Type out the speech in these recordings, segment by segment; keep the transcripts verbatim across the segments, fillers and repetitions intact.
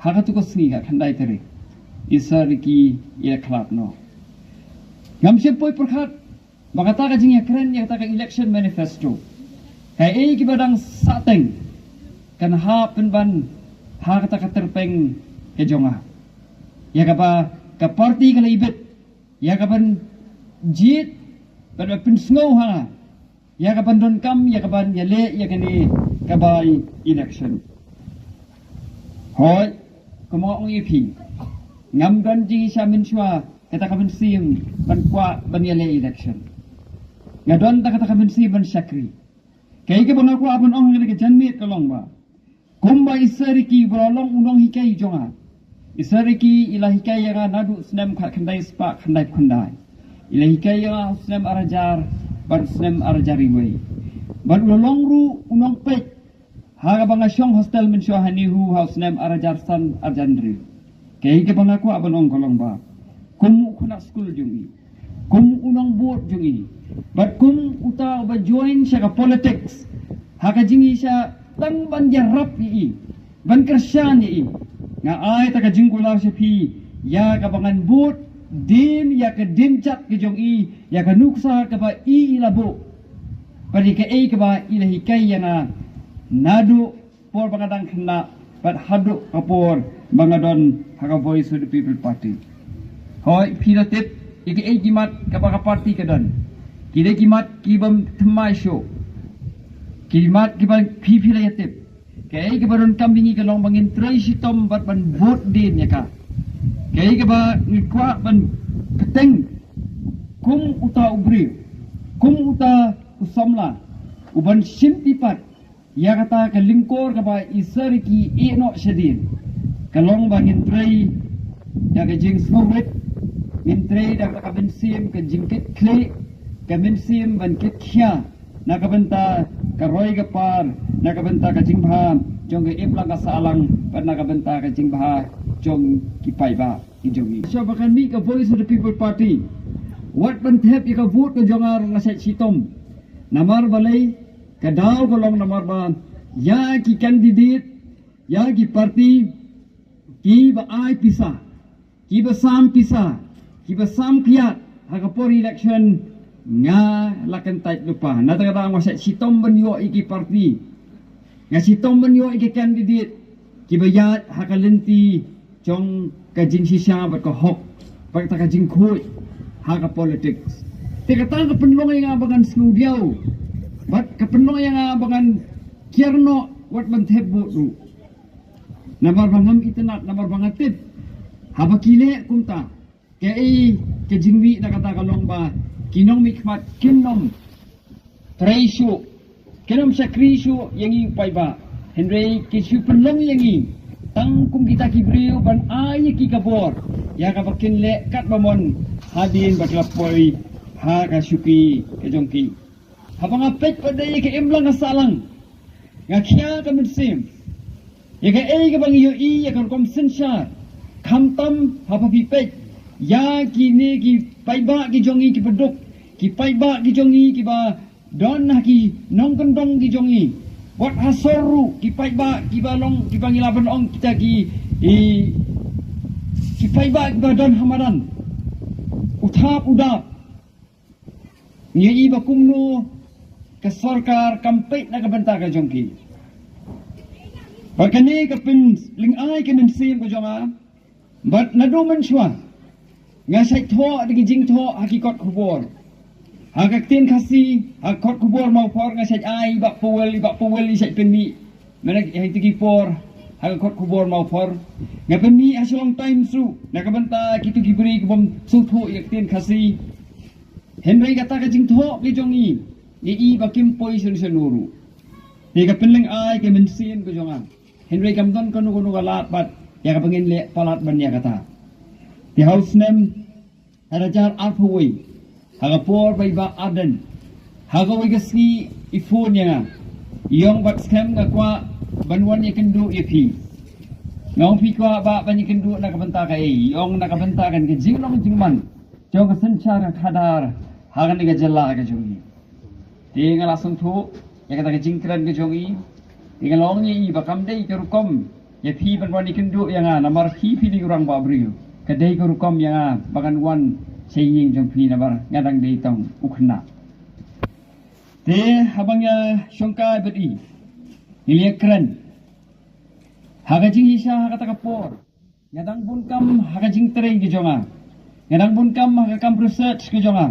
Ha katu ka sngi ka khyndai tarik, i Sir Ricky i la khlad noh. Ngam shym poi pyrkhat ba kata ka jingïakren ïa kata ka election manifesto, kaei kaba dang sahteng, kan hap pynban ha kata ka tyrpeng ka jong nga, ïa kaba ka party ka la ibit ïa kaban jied, ban pynsngew ha nga ïa kaban donkam, ïa kaban ïaleh ïa kane ka by-election. Hooid, kumba nga ong ïa phi, ngam don jingshisha mynshuwa kata ka mynsiem ban kwah ban ïaleh election. Nga don tang kata ka mynsiem ban shakri. Kaei kaba nga kwah ban ong ha kane ka janmiet ka long ba, kumba i Sir Ricky ba la long u nonghikai jong nga, i Sir Ricky i la hikai ïa nga naduh snem khatkhyndai spah khyndaiphew khyndai. I la hikai ïa nga ha u snem ar hajar bad u snem ar hajar iwei. Bad u la long ruh u nongpeit ha kaba nga shong hostel mynshuwa ha NEHU ha u snem ar hajar san ar hajar hynriew. Kaei kaba nga kwah ban ong ka long ba, kum u khynnah skul jong i, kum u nongbud jong i, bad kum uta uba join sha ka politics ha ka jingshisha tang ban ïarap ïa i, ban kyrshan ïa i, nga ai ta ka jingkular sha phi ïa kaba ngan bud dien ïa ka dienjat ka jong i, ïa ka nuksa kaba i i la buh, bad ïa kaei kaba i la hikai ïa nga naduh por ba nga dang khynnah bad haduh ka por ba nga don ha ka Voice of the People Party. Hooid, phi la tip ïa kaei ki mat kaba ka party ka don. Ki dei ki mat ki bym thymmai shuh. Ki mat kiba phi phi la ïa tip. Kaei kaba donkam ïa ngi ka long ba ngin trei shitom bad ban bud dien ïa ka. Kaei kaba ngi kwah ban bteng, kum uta u briew, kum uta u samla, u ban shim tipat ïa kata ka lyngkor kaba i Sir Ricky i ïeh noh shadien, ka long ba ngin trei da ka jingsngewrit, ngin trei da ka mynsiem ka jingkitkhlieh, ka mynsiem ban kitkhia na ka bynta ka roi ka par, na ka bynta ka jingbha jong ka imlang ka sahlang, bad na ka bynta ka jingbha jong ki paidbah ki jong ngi. Sha ba kan mih ka Voice of the People Party, wat ban thep ïa ka vote ka jong nga ruh nga shait shitom. Namar balei? Ka daw ka long namar ba ïa ki candidate, ïa ki party kiba ai pisa, kiba sam pisa, kiba sam kiad ha ka por election, nga la kyntait lypa. Na kata ka daw nga shait shitom ban ïoh ïa ki party, nga shitom ban ïoh ïa ki candidate kiba ïaid ha ka lynti jong ka jingshisha bad ka hok bad kata ka jingkhuid ha ka politics. Te kata ka pynlong ïa nga ba ngan sngewdiaw bad ka pynlong ïa nga ba ngan kiar noh wat ban thep vote ruh. Namar ba ngam itynnad, namar ba nga tip haba ki leh kumta, kaei ka jingmih na kata ka long ba ki nongmihkhmat kin ym trei shuh, kin ym shakri shuh ïa ngi u paidbah. Hynrei ki shu pynlong ïa ngi tang kum kita ki briew ban ai ïa ki ka bor ïa kaba kin leh katba mon hadien ba ki la poi ha ka shuki ka jong ki. Haba nga peit pat da ïa ka imlang ka sahlang, nga khia ka mynsiem ïa kaei kaba ngi ïohi ïa ka rukom synshar. Khamtam haba phi peit ïa kine ki paidbah ki jong ngi kiba duk, ki paidbah ki jong ngi kiba don ha ki nongkyndong ki jong ngi, wat ha sor ruh ki paidbah kiba long, kiba ngi lah ban ong kita ki, i, ki paidbah kiba don ha madan, u thap u dap. Ngi ïohi ba kumno ka sorkar kam peit na ka bynta ka jong ki. Bad kane ka pynlyngai ka mynsiem ka jong nga. Bad naduh mynshuwa nga shait thoh da ki jingthoh ha ki kot khubor, ha ka ktien Khasi, ha kot khubor Mawphor nga shait ai i Bah Powell, i Bah Powell i shait pynmih mynta ha kito ki por ha ka kot khubor Mawphor. Nga pynmih ha Shillong Times ruh na ka bynta kito ki briew ki bym sngewthuh ïa ka ktien Khasi. Hynrei kata ka jingthoh ka jong ngi, ngi i ba kim poi shano shano ruh. Te ka pynlyngai ka mynsiem ka jong nga. Hynrei kam don kano kano ka lad pat ïa kaba ngin leh palat ban ïa kata. Te ha u snem ar hajar arphew wei, ha ka por ba i Bah Ardent ha kawei ka sngi i phone ïa nga, i ong, Batskhem, nga kwah ban wan ïakynduh ïa phi. Nga ong, phi kwah Bah ban ïakynduh na ka bynta kaei? I ong, na ka bynta kane ka jinglong jingman jong ka synshar ka khadar ha kane ka jylla ka jong ngi. Te nga la sngewthuh ïa kata ka jingkren ka jong i. Te nga la ong ïa i ba kam dei ka rukom ïa phi ban wan ïakynduh ïa nga, namar phi phi dei u rangbah briew. Ka dei ka rukom ïa nga ba ngan wan sha ïing jong phi namar nga dang dei tang u khynnah. Te haba nga shongkai bad i, ngi la ïakren ha ka jingshisha ha kata ka por. Nga dang bun kam ha ka jingtrei ka jong nga. Nga dang bun kam ha ka kam research ka jong nga.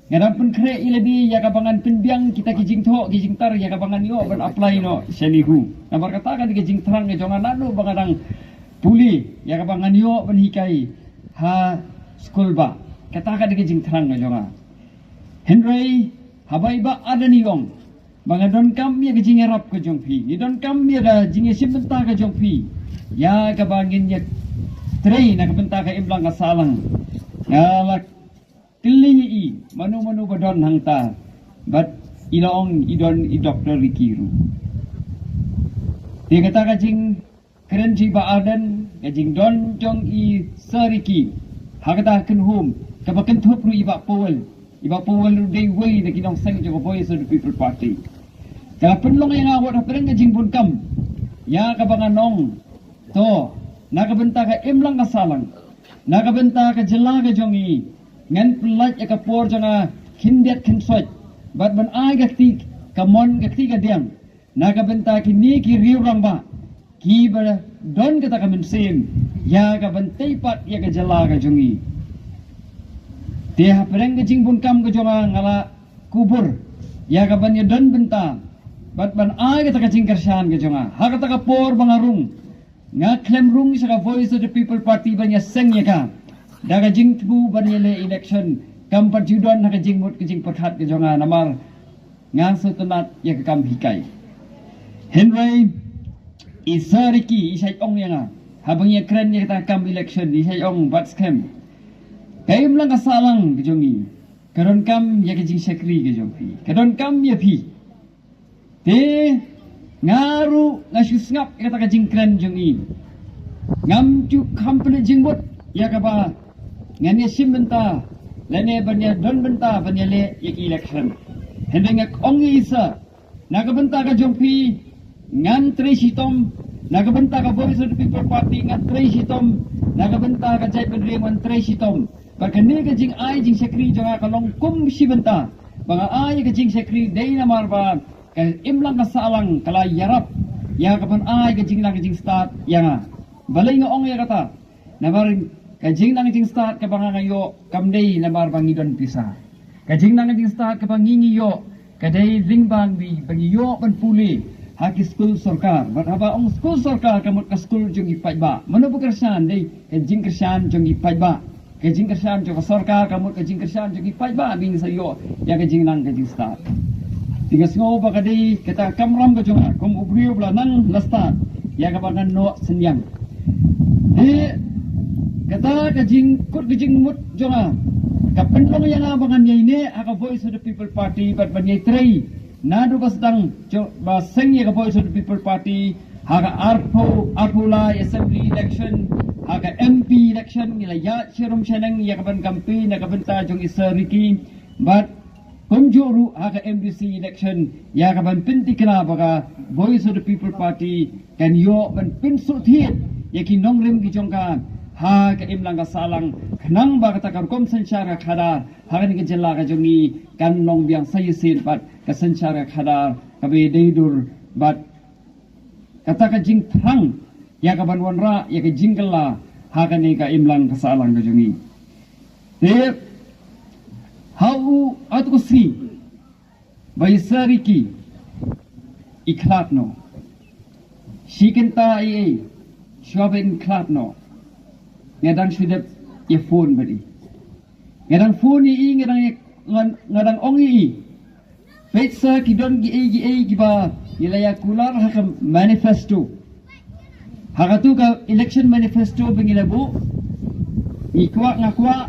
Nga dang pynkhreh ïa lade ïa kaba ngan pynbiang kita ki jingthoh ki jingtar ïa kaba ngan ïoh ban apply noh sha NEHU. Namar kata ka dei ka jingthrang ka jong nga naduh ba nga dang pule ïa kaba ngan ïoh ban hikai ha skul bah. Kata ka dei ka jingthrang ka jong nga. Hynrei haba i Bah Ardent i ong ba nga donkam ïa ka jingïarap ka jong phi, ngi donkam ïa ka jingïashim bynta ka jong phi ïa kaba ngin ïatrei na ka bynta ka imlang ka sahlang. Nga la kylli ïa i mano mano ba don hangta, bad i la ong i don i Doktor Ricky ruh. Te kata ka jing kren jong i Bah Ardent, ka jingdon jong i Sir Ricky ha kata ka kynhun kaba kynthup ruh i Bah Powell. I Bah Powell ruh dei uwei na ki nongseng jong ka Voice of the People Party. Ka la pynlong ïa nga wat hapdeng ka jingbun kam ïa kaba nga ong, to, na ka bynta ka imlang ka sahlang, na ka bynta ka jylla ka jong i, ngan pynlait ïa ka por jong nga khyndiat khynsoit bad ban ai ka kti kamon ka kti kadiang na ka bynta kine ki riew rangbah kiba don kata ka mynsiem ïa ka ban tei pat ïa ka jylla ka jong i. Te hapdeng ka jingbun kam ka jong nga, nga la kubur ïa ka ban ïadon bynta bad ban ai kata ka jingkyrshan ka jong nga. Ha kata ka por ba nga rung, nga khlem rung sha ka Voice of the People Party ban ïaseng ïa ka da ka jingthmu ban ïaleh election, kam pat ju don ha ka jingmut ka jingpyrkhat ka jong nga namar nga sngewtynnat ïa ka kam hikai. Hynrei i Sir Ricky i shait ong ïa nga, haba ngi ïakren ïa kata ka kam election, i shait ong, Bah Skhem, ka imlang ka sahlang ka jong i ka donkam ïa ka jingshakri ka jong phi, ka donkam ïa phi. Te nga ruh nga shu sngap ïa kata ka jingkren jong i. Ngam ju kham pynleit jingmut ïa kaba ngan ïashim bynta lane ban ïadon bynta ban ïaleh ïa ki election. Hynrei nga ong ïa i Sir, na ka bynta ka jong phi ngan trei shitom, na ka bynta ka Voice of the People Party ngan trei shitom, na ka bynta ka jaitbynriew ngan trei shitom. Bad kane ka jingai jingshakri jong nga ka long kum shi bynta ba nga ai ka jingshakri dei namar ba ka imlang ka sahlang ka la ïarap ïa ka ban ai ka jingnang jingstad ïa nga. Balei nga ong ïa kata? Namar ka jingnang jingstad kaba nga ïoh kam dei namar ba ngi don pisa. Ka jingnang jingstad kaba ngi ngi ïoh ka dei lyngba ba ngi ïoh ban pule ha ki skul sorkar. Bad haba ong skul sorkar ka mut ka skul jong ki paidbah. Mano ba kyrshan? Dei ka jingkyrshan jong ki paidbah. Ka jingkyrshan jong ka sorkar ka mut ka jingkyrshan jong ki paidbah ba ngin sa ïoh ïa ka jingnang ka jingstad. Te nga sngew ba ka dei kata ka kamram ka jong nga kum u briew ba la nang la stad ïa kaba ngan noh synñiang. Te kata ka jingkut ka jingmut jong nga ka pynlong ïa nga ba ngan ïaineh ha ka Voice of the People Party bad ban ïatrei naduh ba sdang jong ba seng ïa ka Voice of the People Party ha ka arphew, arphew lai assembly election, ha ka M P election ngi la ïaid sharum shaneng ïa ka ban campaign na ka bynta jong i Sir Ricky, bad kumjuh ruh ha ka M D C election ïa ka ban pynthikna ba ka Voice of the People Party kan ïoh ban pynsngewthuh ïa ki nongrim ki jong ka ha ka imlang ka sahlang, khnang ba kata ka rukom synshar ka khadar ha kane ka jylla ka jong ngi kan long biang sa shisien bad ka synshar ka khadar kaba dei dur bad kata ka jingthrang ïa ka ban wanrah ïa ka jingkylla ha kane ka imlang ka sahlang ka jong ngi. Te ha u atu ka sngi ba i Sir Ricky i khlad noh. Shi kynta i ei shuwa ban khlad noh, nga dang shu dep ïa phone bad i. Nga dang phone ïa i, nga dang, nga dang ong ïa i, peit Sir, ki don ki ei ki ei kiba ngi la ïa kular ha ka manifesto. Ha katu ka election manifesto ba ngi la buh, ngi kwah, nga kwah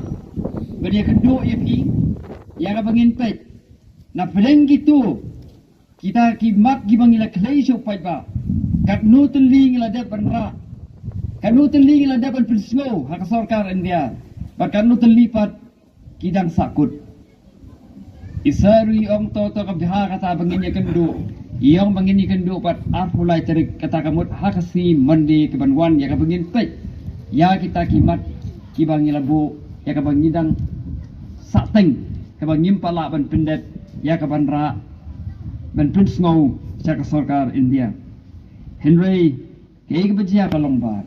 ban ïakynduh ïa phi ïa kaba ngin peit na pdeng kitu kita ki mat kiba ngi la khlei sha u paidbah, katno tylli ngi la dep ban rah, katno tylli ngi la dep ban pynsngew ha ka sorkar India, bad katno tylli pat ki dang sahkut. I Sir i ong, to, to, ka bha kata ba ngin ïakynduh Ïong ba ngin ïakynduh pat arphew lai tarik kata ka mut ha ka sngi Monday ka ban wan ïa kaba ngin peit ïa kita ki mat kiba ngi la buh ïa kaba ngi dang sahteng kaba ngim pat lah ban pyndep ïa ka ban rah ban pynsngew sha ka sorkar India. Hynrei kaei kaba jia ka long ba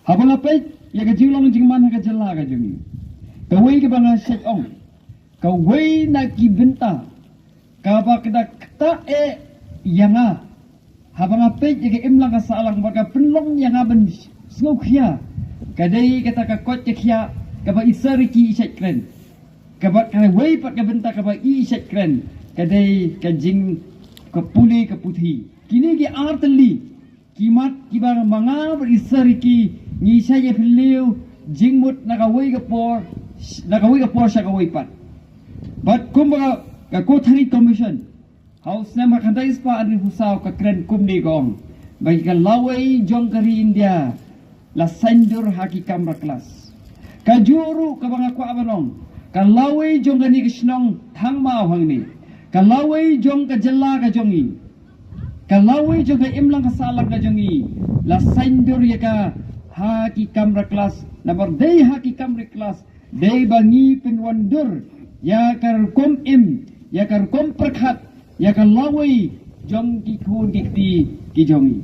haba nga peit ïa ka jinglong jingman ha ka jylla ka jong ngi, kawei kaba nga shait ong, kawei na ki bynta kaba ka da ktah eh ïa nga haba nga peit ïa ka imlang ka sahlang bad ka pynlong ïa nga ban sngewkhia ka dei kata ka koit ka khiah kaba i Sir Ricky i shait kren. Kaba kawei pat ka bynta kaba i shait kren ka dei ka jing ka pule ka puthi. Kine ki ar tylli ki mat kiba ma nga bad i Sir Ricky ngi shait ïa phylliew jingmut na kawei ka por na kawei ka por sha kawei pat. Bad kumba ka Kothari Commission ha u snem ha khyndai spah arphew saw ka kren kumne ka ong ba ka lawei jong ka ri India la saiñdur ha ki kamra klas. Kajuh ruh kaba nga kwah ban ong, ka lawei jong kane ka shnong Thangmaw hangne, ka lawei jong ka jylla ka jong ngi, ka lawei jong ka imlang ka sahlang ka jong ngi la saiñdur ïa ka ha ki kamra klas. Namar dei ha ki kamra klas dei ba ngi pynwandur ïa ka rukom im, ïa ka rukom pyrkhat, ïa ka lawei jong ki khun ki kti ki jong ngi.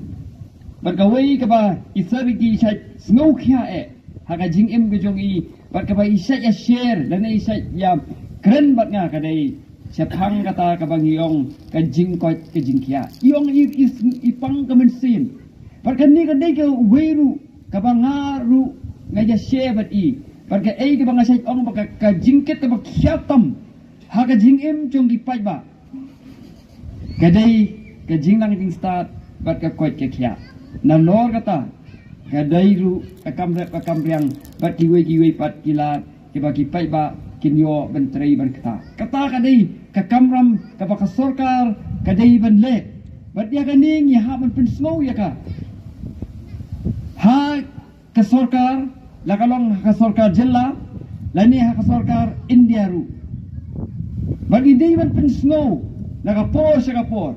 Bad kawei kaba i Sir Ricky i shait sngewkhia eh ha ka jingim ka jong ngi bad kaba i shait ïa share lane i shait ïa kren bad nga ka dei shaphang kata kaba ngi ong ka jingkoit ka jingkhiah. I ong i, i, i pang ka mynsiem. Bad kane ka dei kawei ruh kaba nga ruh nga ïa share bad i. Bad kaei kaba nga shait ong ba ka, ka jingkit kaba khia tam ha ka jingim jong ki paidbah ka dei ka jingnang jingstad bad ka koit ka khiah. Nalor kata ka dei ruh ka kam rep ka kam riang bad kiwei kiwei pat ki lad kiba ki paidbah kin ïoh ban trei ban ktah. Kata ka dei ka kamram kaba ka sorkar ka dei ban leh. Bad ïa kane ngi hap ban pynsngew ïa ka ha ka sorkar, la ka long ha ka sorkar jylla lane ha ka sorkar India ruh. Bad ngi dei ban pynsngew na ka por sha ka por.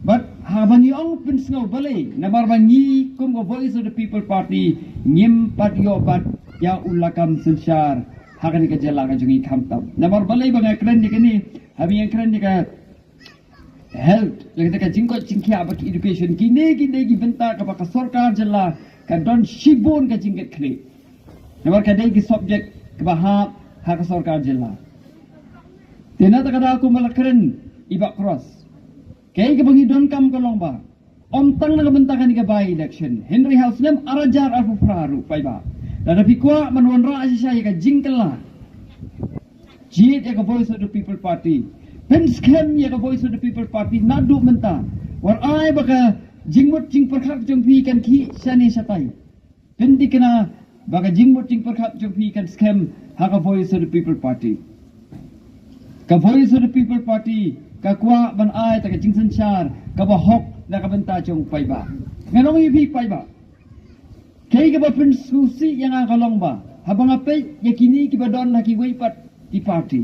Bad haba ngi ong pynsngew balei, namar ba ngi kum ka Voice of the People Party ngim pat ïoh pat ïa u lakam synshar ha kane ka jylla ka jong ngi khamtam. Namar balei ba nga kren ïa kane, haba nga kren ïa ka health, lane ka jingkoit jingkhiah bad ki education, kine kine ki bynta kaba ka sorkar jylla ka don shibun ka jingkitkhlieh. Namar ka dei ki subject kaba hap ha ka sorkar jylla. Te na kata ka daw kumba la kren i Bah Cross, kaei kaba ngi donkam ka long ba ym tang na ka bynta kane ka by election, hynrei ha u snem ar hajar arphew phra ruh paidbah, lada phi kwah ban wanrah shisha ïa ka jingkylla jied ïa ka Voice of the People Party, pynskhem ïa ka Voice of the People Party naduh mynta. Wat ai ba ka jingmut jingpyrkhat jong phi kan khih shane shatai. Pynthikna ba ka jingmut jingpyrkhat jong phi kan skhem ha ka Voice of the People Party. Ka Voice of the People Party ka kwah ban ai ta ka jingsynshar kaba hok na ka bynta jong paidbah. Ngan ong ïa phi paidbah, kaei kaba pynsngewsih ïa nga ka long ba haba nga peit ïa kine kiba don ha kiwei pat ki party,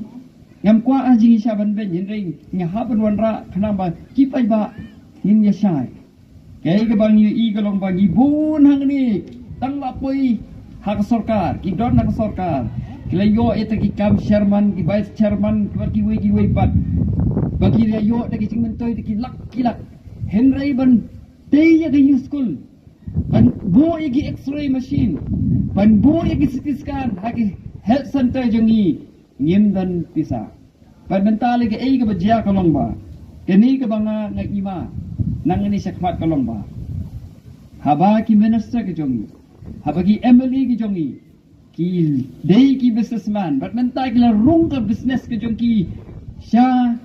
ngam kwah ha jingïashah ban beiñ, hynrei nga hap ban wanrah khnang ba ki paidbah ngin ïashai. Kaei kaba ngi ïohi ka long ba ngi bun hangne, tang ba poi ha ka sorkar, ki don ha ka sorkar, ki la ïoh ïa ta ki kam chairman, ki vice chairman, kiwei kiwei pat, ba ki la ïoh da ki jingmyntoi da ki lak ki lak. Hynrei ban tei ïa ka youth school, ban buh ïa ki X-ray machine, ban buh ïa ki C T scan ha ki health center jong ngi, ngim don pisa. Bad mynta lei kaei kaba jia ka long ba, kane kaba nga nga ïma nangne shakhmat ka long ba, haba ki minister ki jong ngi, haba ki M L A ki jong ngi ki dei ki businessman, bad mynta ki la rung ka business ki jong ki sha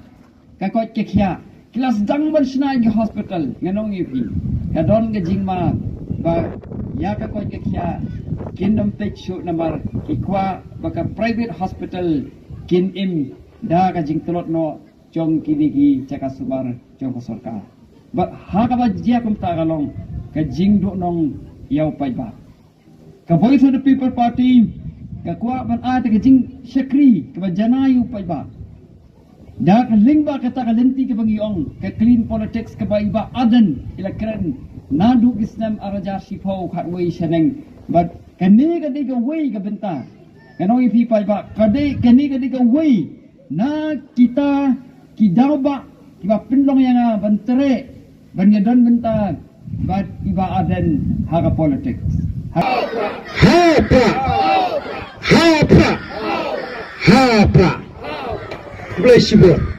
ka koit ka khiah, ki la sdang ban shna ïa ki hospital. Ngan ong ïa phi, ka don ka jingma ba ïa ka koit ka khiah kin ym peit shuh namar ki kwah ba ka private hospital kin im da ka jingtlot noh jong kine ki jaka sumar jong ka sorkar. Bad ha kaba jia kumta ka long ka jingduhnong ïa u paidbah. Ka Voice of the People Party ka kwah ban ai ta ka jingshakri kaba janai ïa u paidbah. Da ka lyngba kata ka lynti kaba ngi ong ka clean politics kaba i Bah Ardent i la kren naduh ki snem ar hajar shiphew khatwei shaneng. Bad kane ka dei kawei ka bynta. Ngan ong ïa phi paidbah, ka dei, kane ka dei kawei na kita ki daw ba kiba pynlong ïa nga ban treh ban ïadon bynta bad i Bah Ardent ha ka politics. Ha, ha pra, ha pra, ha pra. Blei shibun.